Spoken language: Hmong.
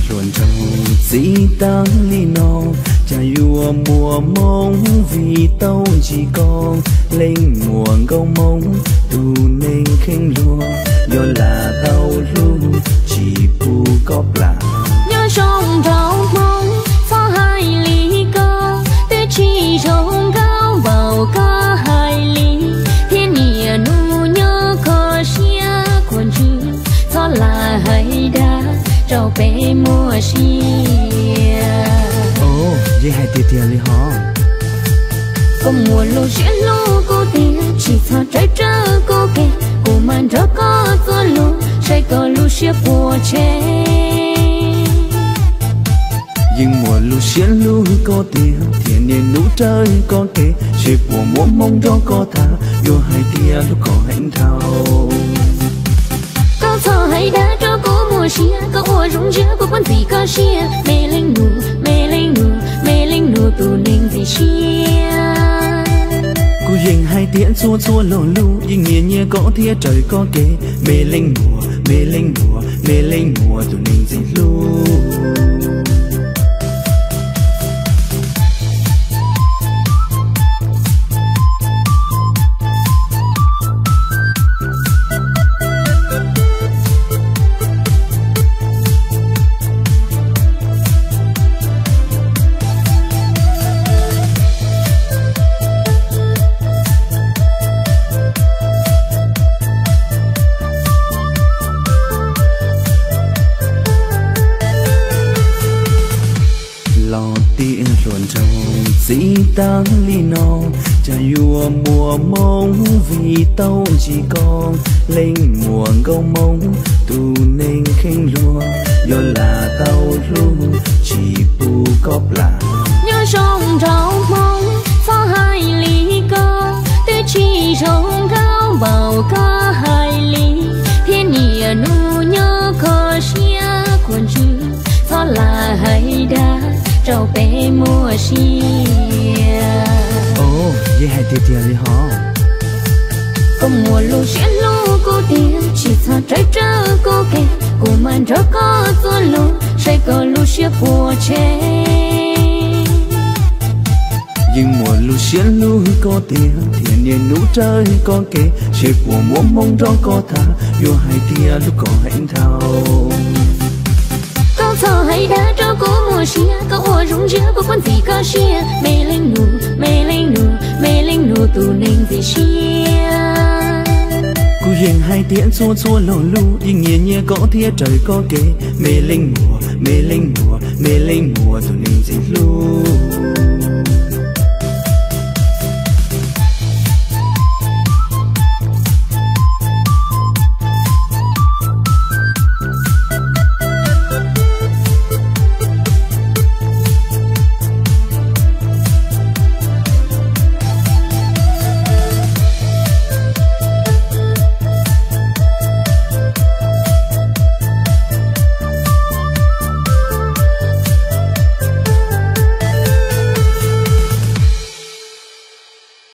Hluas nraug txib tag li no, cas yuav muaj hmoo vim tau ntsib koj. Leej muam nkauj hmoob tus neeg kheej luag, yog lam tau hlub tsis pub koj plam. Nyob zoo nraug hmoob, txhob hais li ko, twb tsis zoo nkauj npaum koj hais li, thiab niaj hnub nyob kho siab khuav ntsws, txhob lam hais dag rau peb muaj sia. Yeej hais tiag tiag li hos. Koj muaj lub siab hlub kuv tiag, tsis txhob rawv rawv kuv kev, kuv mam nrog koj txuas lus saib koj lub siab puas tshem. Yeej muaj lub siab hlub koj tiag, thiab niaj hnub rawv koj kev, seb puas muaj hmoo nrog koj tham, yuav hais tias hlub koj heev dhau. Koj txhob hais dag rau kuv muaj sia, koj ua zoo ntsia kuv puas ntxim koj siab. Me leej nus, me leej nus, me leej nus tus neeg ntxim siab. Kuv yeej hais tias txhua txhua lo lus yeej nyiam nyiam koj thiab raws koj kev. Me leej muam, me leej muam, me leej muam tus neeg ntxim hlub. Los tias hluas nraug txib tag li no, cas yuav muaj hmoo vim tau ntsib koj. Leej muam nkauj hmoob tus neeg kheej luag, yog lam tau hlub tsis pub koj plam. Nyob zoo nraug hmoob, txhob hais li ko, twb tsis zoo nkauj npaum koj hais li, thiab niaj hnub nyob kho siab khuav ntsws, txhob lam hais dag rau peb muaj sia. Yeej hais tiag tiag li hos. Koj muaj lub siab hlub kuv tiag, tsis txhob rawv rawv kuv kev, kuv mam nrog koj txuas lus saib koj lub siab puas tshem. Yeej muaj lub siab hlub koj tiag, thiab niaj hnub raws koj kev, seb puas muaj hmoo nrog koj tham, yuav hais tias hlub koj heev dhau. Koj txhob hais dag rau kuv muaj sia, koj ua zoo ntsia kuv puas ntxim koj siab. Me leej nus, me leej nus, me leej nus tus neeg ntxim siab. Kuv yeej hais tias txhua txhua lo lus yeej nyiam nyiam koj thiab raws koj kev. Me leej muam, me leej muam, me leej muam tus neeg